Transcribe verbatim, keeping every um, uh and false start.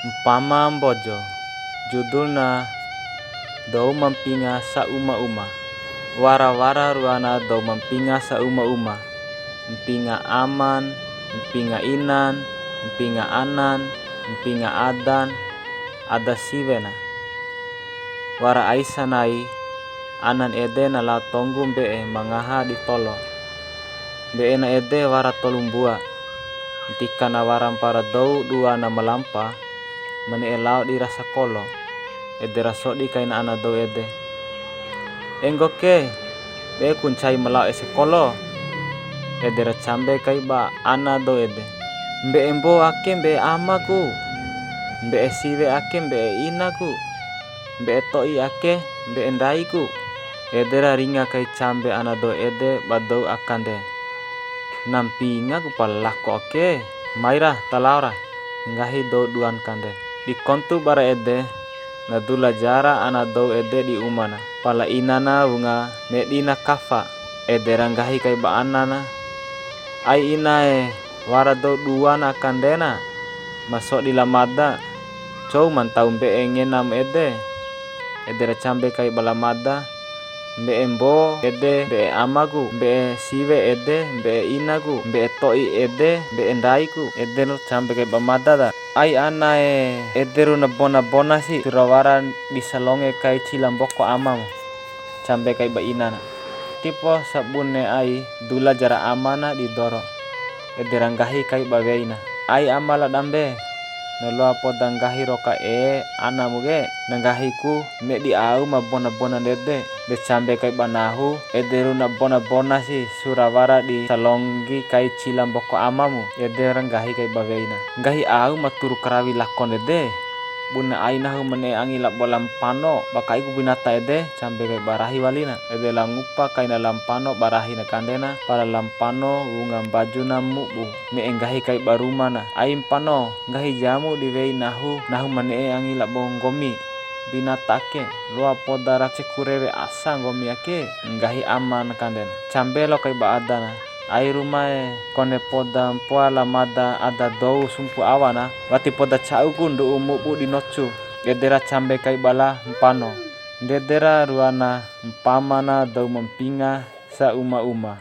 Mpama Mbojo, judulna Dou Ma Mpinga Sauma-uma. Wara-wara ruana dou ma mpinga sauma-uma. Mpinga aman, mpinga inan, mpinga anan, mpinga adan, ada siwena. Wara ai sanai, anan ede na lao tonggu mbe'e ma ngaha di tolo. Mbe'ena ede wara tolu mbua. Ntika na wara mpara dou dua na ma lampa, ma ne'e lao di rasa kolo. Ede ra sodi kaina ana dou ede. "Enggo ke, be ku ncai ma lao ese kolo?" Ede ra cambe kai ba ana dou ede. "Mbe'e mbo ake mbe'e amaku, mbe'e siwe ake mbe'e inaku, mbe'e to'i ake mbe'e ndaiku." Ede ra ringa kai cambe ana dou ede ba dou akande. "Na mpingaku pala lako ake, maira ta lao ra," nggahi dou duan kande. Di kontu bara ede, na dula jara ana dou ede di umana. Pala inana wunga medina kafa, ede ra nggahi kai ba anana, "Ai inae, wara dou duan akandena, ma sodi la mada, cou ma ntau mbe'e ngenam ede." Ede ra cambe kai ba la mada, "Mbe'e mbo ede mbe'e amaku, mbe'e siwe ede mbe'e inaku, mbe'e to'i ede mbe'e ndaiku." Ede ra cambe kai ba mada ta, "Ai anae, ede ru na bona-bona si, sura wara di salonge kai cila mboko amamu." Cambe kai ba inana. Tipo sabune ai dula jara amana di doro. Ede ra nggahi kai ba weina. "Ai ama la Dambe, na loa poda nggahi ro ka e anamu ke, na nggahiku medi au ma bona-bona ndede." De cambe kai ba nahu, "Ede ru na bona-bona si, sura wara di salonggi kai cila mboko amamu." Ede ra nggahi kai ba weina. "Nggahi au ma turu karawi lako ndede. Bune ai nahu ma ne'e angi labo la Mpano, ba kaiku binata ede." Cambe kai ba rahi walina. Ede la ngupa kaina la Mpano ba rahina kandena, pala la Mpano wunga mbajuna mubu, ne'e nggahi kai ba rumana. "Ai Mpano, nggahi jamu di wei nahu, nahu ma ne'e angi labo nggomi. Binata ake, loa poda ra ceku rewe asa nggomi ake," nggahi amana kandena. Cambe lo kai ba adana. "Ai rumae, kone poda mpoa la mada ada dou sumpu awana, wati poda ca'uku ndu'u mubu di nocu." Ede ra cambe kai ba la Mpano. Ndede ra ruana mpamana dou ma mpinga sauma-uma.